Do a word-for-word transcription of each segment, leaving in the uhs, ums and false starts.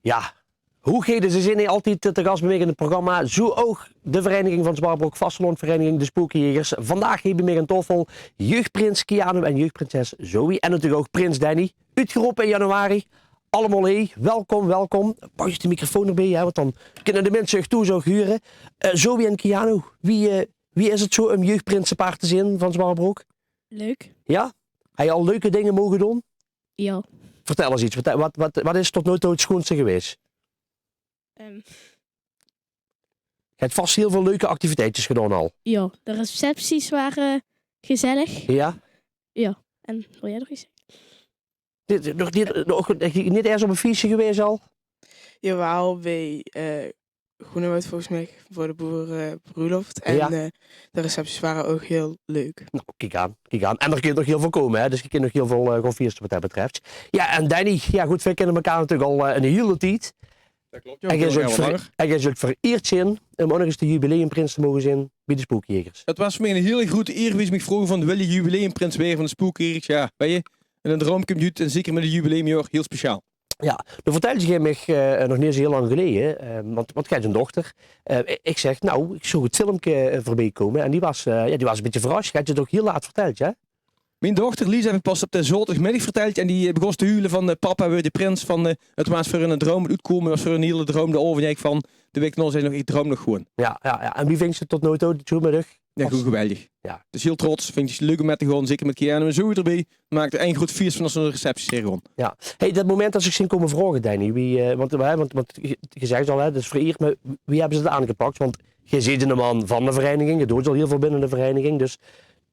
Jao, hoe geit 't? Ze zeen hie altied te gas bie mich in 't programma. Zoe ouch de vereiniging van Zwarrebrook, vastelaovesvereiniging De Spookjegers. Vandaag hie bie mich aan taofel jeugprins Kiano en jeugprinses Zoe. En natuurlik ouch prins Danny, oetgerope in januari. Allemaol hie, welkom, welkom. Pak ins de microfoon d'rbie, hè, want dan kinne de minse uch thoes ouch hure. Eh, Zoe en Kiano, wie, eh, wie is 't zoe um jeugprinsepaar te zeen van Zwarrebrook? Leuk. Jao? Höb geer al leuke dinger moge doon? Jao. Vertèl ins get. Wat, wat, wat, wat is tot noe toe 't sjoenste gewaes? Ehm. Geer höb vas hiel väöl leuke activiteitjes gedoon al. Jao, de recepties wore gezellig. Jao? Jao. En, wils doe nog get zègke? Dit, nog neet, nog neet ins op e fieske gewaes al? Jawaal, bie, eh, Groenewoud volges mich veur de boerebroelof. En, jao, eh, de recepties wore ouch hiel leuk. Noe, kiek aan, kiek aan. En d'r kint nog hiel väöl kómme, hè? Dus geer kint nog hiel väöl, eh, gaon fieste wat det betröf. Jao, en Danny, jao good, veer kinne mekaar natuurlik al, eh, 'n hiele tied. Det klop, jao. En geer zult vereerd zeen um ouch nog ins de jubileumprins te moge zeen bie de Spookjegers. 't Waas veur mich 'n hiel groete ier wie ze mich vroge van: "Wils doe jubileumprins waere van de Spookjegers?" Jao, weit geer, 'ne droum kump oet en zeker mit 't jubileumjaor, hiel speciaal. Jao, noe vertèlde geer mich, eh, nog neet zoe hiel lang geleje, eh, want, want geer höb 'n dochter. Eh, ich, ich zègk, noe, ich zoog 't filmke, eh, veurbie kómme en die waas, eh, jao, die waas e bietje verras. Geer höb 't ouch hiel laat vertèld, hè? Mien dochter Lisa höb ich pas op de zaoterdigmiddig vertèld en die, eh, begós te huile van, eh: "Papa weurt de prins van, eh, 't waas veur 'ne droum, 't oetkómme waas veur 'ne hiele droum." De aovend zag ich van, de waek daonao zag ze nog: "Ich droum nog gewoen." Jao, jao, jao. En wie vinjs se 't tot noe toe, de toer mit uch? Jao, good, geweldig. Jao. 't Is hiel trots, vinj ich leuk um mit te gaon, zeker mit Kiano en Zoe d'rbie. Maak d'r ein groet fies van es ze nao de recepties heen gaon. Jao. Hey, det moment det ze uch zeen kómme vraoge, Danny, wie, eh, want, hè, want, want ge, ge zègk 't al, hè, det is vereerd, mer wie höbbe ze det aangepak? Want geer zeet 'ne man van de vereiniging, geer doot al hiel väöl binne de vereiniging, dus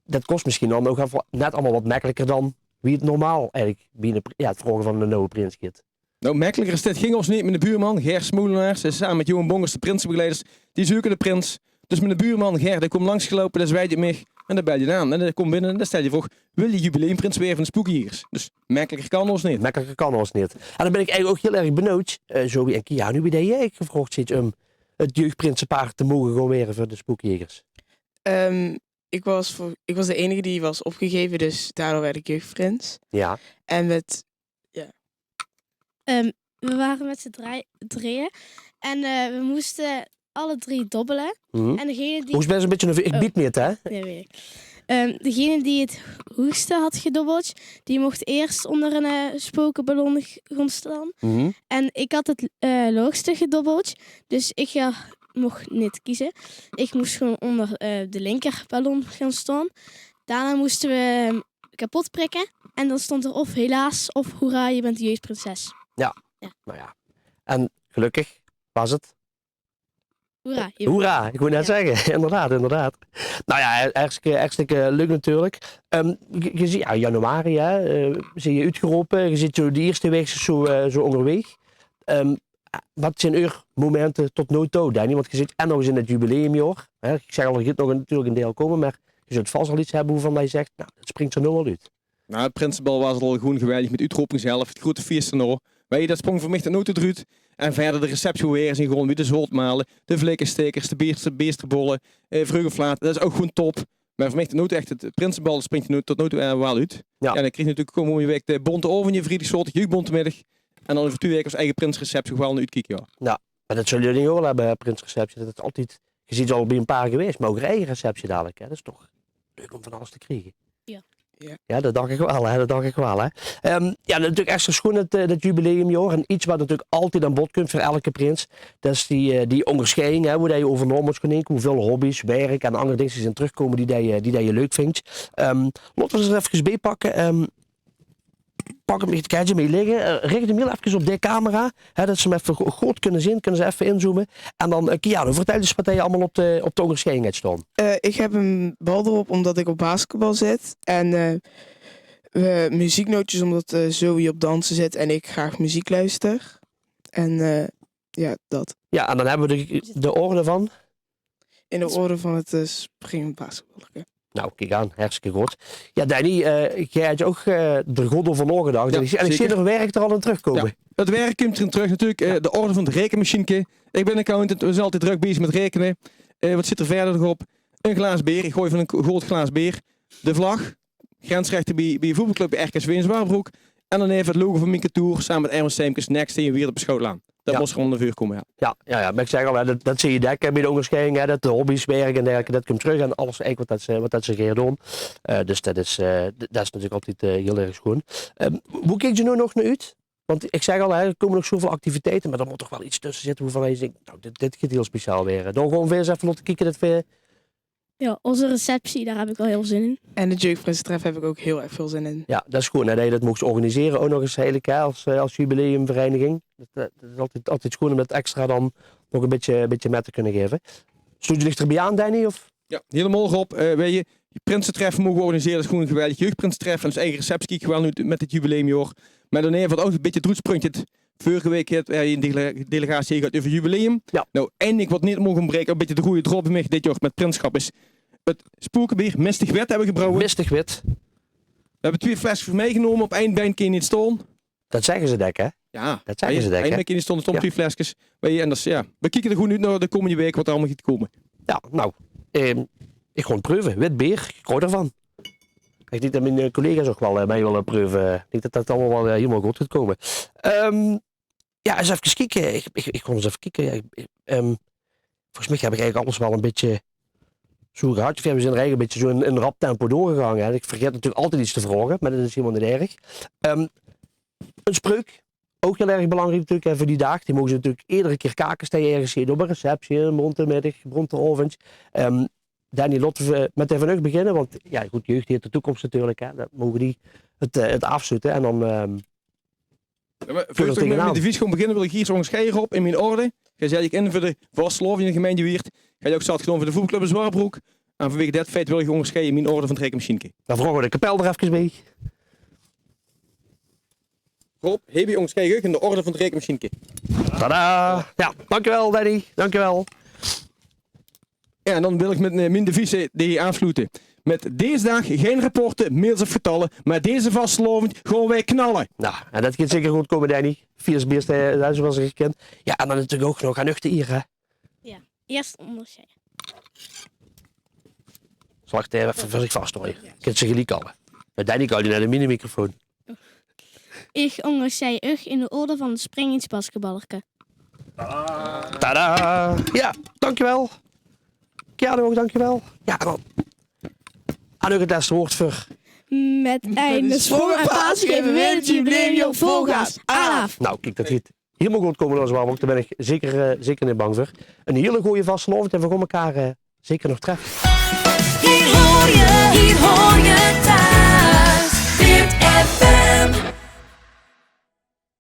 det kós mesjien dan ouch effe net allemaol get mekkeliker dan wie 't normaal eigelik bie 'ne pri-, jao, 't vraoge van 'ne nuje prins geit. Noe, mekkeliker es dit ging ós neet. Miene buurman, Ger Smolenaars, eh, same mit Johan Bongers, de prinsebegeleiders, die zeuke de prins. Dus miene buurman Ger, dae kump langsgeloupe, dae zwaaide op mich en dae belde aan. En dae kump binne en dae stèlde de vraog: "Wils doe jubileumprins waere van de Spookjegers?" Dus mekkeliker kan ós neet. Mekkeliker kan ós neet. En dan bön ich eigelik ouch hiel erg benuujd, eh, Zoe en Kiano, wie det geer gevraog zeet um 't jeugprinsepaar te moge gaon waere veur de Spookjegers. Ehm, ich waas veur, ich waas de einige die waas opgegeve, dus daodoor woort ich jeugprins. Jao. En mit Jao. Ehm, we waren met z'n drei-, drieën en, eh, we moesten alle drie dobbelen. Mhm. En degene die... Volges mich is 't e bietje 'n... Ich bied mit, hè? Jao, weit ich. Ehm, degene die het hoogste had gedobbeld, die mocht eerst onder een, eh, spokenballon g-, gaan staan. Mhm. En ik had het, eh, laagste gedobbeld, dus ik, eh, mocht niet kiezen. Ik moest gewoon onder, eh, de linkerballon gaan staan. Daarna moesten we kapot prikken. En dan stond er of helaas of hoera, je bent de jeugdprinses. Jao. Jao. Nou jao. En gelökkig waas 't hoera, je bent... Hoera, ich wou net zègke. Jao. Inderdaad, inderdaad. Nou jao, hartstikke, hartstikke leuk natuurlik. Ehm, ge, ge zeet, jao, januari, hè, eh, zeet geer oetgerope. Ge zeet zoe de ierste waek zoe, eh, zoe óngerwaeg. Ehm, wat zeen eur momente tot noe toe, Danny? Want ge zeet en nog ins in 't jubileumjaor. Hè, ich zègk al, d'r geit nog natuurlik 'n deil kómme, mer ge zult vas al get höbbe wovan dat ge zègk: nou, dat springk d'r noe al oet. Nou, 't prinsebal waas al gewoen geweldig mit de oetroping zelf, 't groete fies daonao. Weit geer, dat sprong veur mich tot noe toe d'roet. En wiejer de receptie, wie ze gewoen weer de zoltmale, de vlikkestekers, de beester-, beesterbolle, eh, vreugeflaat, dat is ouch gewoen top. Mer veur mich tot noe toe ech 't prinsebal, dat springk tot noe toe, eh, waal oet. Jao. Jao, en dan krieg geer natuurlik kómmende waek de bónte aovendje, vriedig, zaoterdig, jeugdbónte middig. En dan euver twie waeke ós eige prinsreceptie, wo v'r nao oetkieke, jao. Jao, mer dat zölle geer dink ouch waal höbbe, prinsreceptie. Dat is altied, ge zeet al bie e paar gewaes, mer ouch eur eige receptie dalik, hè. Dat is toch leuk óm van alles te kriege. Jao. Jao. Jao, dat dach ich waal, hè. Dat dach ich waal, hè. Ehm, jao, natuurlik extra sjoen 't, eh, dat jubileumjaor. En get wat natuurlik altied aan bod kump veur eder prins, dat is die, eh, die óngersjeiding, hè, wo dat ge euver nao mós gaon dinke, wo väöl hobby's, werk en anger dinger zeen trökkómme die dat ge, die dat ge leuk vinjs. Ehm, laote v'r ze ins effe biepakke. Ehm, pak 'm, ich höb 'm hie ligke. Eh, rich 'm hiel effe op de camera, hè, dat ze 'm effe go-, good kónne zeen. Kónne ze effe inzoome. En dan, eh, Kiano, vertèl ins wat hie allemaol op de, op de óngersjeiding haet staon. Eh, ich höb 'n bal d'rop ómdat ich op basketbal zit. En, eh, we, mezieknootjes ómdat, eh, Zoe op danse zit en ich graag meziek luister. En, eh, jao, dat. Jao, en dan höbbe v'r de, de orde van? In de orde van 't, eh, springend basketballeke. Nou, kiek aan, hartstikke good. Jao, Danny, eh, geer höb ouch, eh, d'r good euver naogedach. Jao, en ich, en ich zeen d'r werk d'r al in trökkómme. Jao. 't Werk kump d'r in trök natuurlik. Eh, de orde van 't raekenmasjienke. Ich bön accountant, v'r zeen altied drök bezig mit raekene. Eh, wat zit d'r wiejer nog op? Ein glaas beer. Ich gooj van ein groot glaas beer de vlag. Grensrechter bie, bie voetbalclub R K S W in Zwarrebrook. En dan effe 't logo van mien kantoor same mit Erwin Seemkes, Next in Wieërt op de Schoutlaan. Dat mós gewoen nao veure kómme, jao. Jao, jao, jao, mer ich zègk al, hè, dat, dat zeen ze dèk, hè, bie de óngersjeiding, hè, dat de hobby's werk en dergelieke, dat kump trök en alles eigelik wat dat ze, wat dat ze gaer doon. Eh, dus dat is, eh, d-, dat is natuurlik altied, eh, hiel erg sjoen. Ehm, wo kiek geer noe nog nao oet? Want ich zègk al, hè, d'r kómme nog zoväöl activiteite, mer d'r mót toch waal get tösse zitte wovan geer zègk, noe, dit, dit geit hiel speciaal waere. Dao gaon v'r ins effe laote kieke dat v'r Jao, ózze receptie, dao höb ich waal hiel väöl zin in. En 't jeugdprinsetreffe höb ich ouch hiel erg väöl zin in. Jao, dat is good. En dat geer dat moogt organisere, ouch nog ins eigelik, hè, es, eh, es jubileumvereiniging. Dat, eh, dat is altied, altied sjoen óm dat extra dan nog e bietje, e bietje mèt te kónne gaeve. Sjloets doe dich d'rbie aan, Danny, of? Jao, hielemaol, Rob. Eh, weit geer, prinsetreffe moge v'r organisere, dat is gewoen geweldig. Jeugdprinsetreffe en ós eige receptie kiek ich waal noe mèt 't jubileumjaor. Mer dan effe ouch e bietje 't oetsprungke. Veurige waek haet, eh, 'n dele-, delegatie gehad euver jubileum. Jao. Noe, ein dink wat neet maag óntbraeke, e bietje de gooj drop, mich dit jaor mèt prinsschap is 't spoekebeer, Mistig Wit höbbe v'r gebrouwe. Mistig Wit. V'r höbbe twieë fleskes mètgenómme, op ein bein kin 't neet staon. Dat zègke ze dèk, hè? Jao. Dat zègke ze dèk, hè? Ein bein kin 't neet staon, d'r staon twieë fleskes. Mer, en dat is, jao, v'r kieke d'r good nao oet nao de kómmende waek, wat d'r allemaol geit kómme. Jao, noe, ehm, ich gaon 't preuve. Wit beer, ich haoj d'rvan. Ich dink dat mien, eh, collega's ouch waal, eh, mei wille preuve. Ich dink dat dat allemaol waal, eh, hielemaol good geit kómme. Ehm, jao, ins effe kieke. Ich, ich, ich gaon ins effe kieke. Jao, ich, ich, ehm, volges mich höb ich eigelik alles waal e bietje zoe gehad. Veer zeen eigelik e bietje zoe in, in rap tempo doorgegange, hè. Ich vergaet natuurlik altied get te vraoge, mer dat is hielemaol neet erg. Ehm, 'n spreuk, ouch hiel erg belangriek natuurlik, hè, veur die daag. Die moge natuurlik eder kier kake, steje örges hie op 'n receptie, 'n bónte middig, bónte aovendj. Ehm, Danny, laote v'r mèt dich beginne, want jao, good, jeug haet de toekóms natuurlik, hè. Dan moge die 't, eh, 't aafsloete en dan, ehm, Jao, mer veurdat v'r mèt de devies gaon beginne, wil ich hie ins óngersjeie, Rob, in mien orde. Geer zèt uch in veur de vastelaovendj in de gemeinte Wieërt. Geer höb ouch zat gedaon veur de voetbalclub Zwarrebroek. En vanwege det feit wil ich óngersjeie in mien orde van 't Rijke Machienke. Dan vraoge v'r de kapel d'r efkes bie. Rob, hie bie óngersjeie ich uch in de orde van 't Rijke Machienke. Tada! Jao, dankjewel, Danny. Dankjewel. Jao, en dan wil ich mèt, eh, mien devies, eh, de aafsloete. Mèt dees daag gein rapporte, mails of getalle, mer deze vastelaovendj gaon veer knalle. Noe, en dat geit zeker good kómme, Danny. Fieësbeest, eh, dat is zoewie ich dich kin. Jao, en dan natuurlik ouch nog aan uch de ier, hè? Jao, ieërs óngersjeie. Zal ich 't effe veur zich vas haoje? Jao. Kins se geliek kalle. Mer Danny kalle nao de mini-microfoon. Ich óngersjei uch in de orde van 't springensbasketballerke. Tada! Jao, dankjewel. Kiana ouch, dankjewel. Jao, en dan aan uch 't lèste waord veur. Mèt ein sprong en paas gaeve v'r 't jubileumjaor vol gaas. Alaaf! Noe, kiek, dat geit hielemaol good kómme, Zwarrebroek. Dao bön ich zeker, eh, zeker neet bang veur. 'n Hiele gooje vastelaovendj en v'r gaon mekaar, eh, zeker nog treffe. Hie hoor je, hie hoor je thuis. Wieërt F M.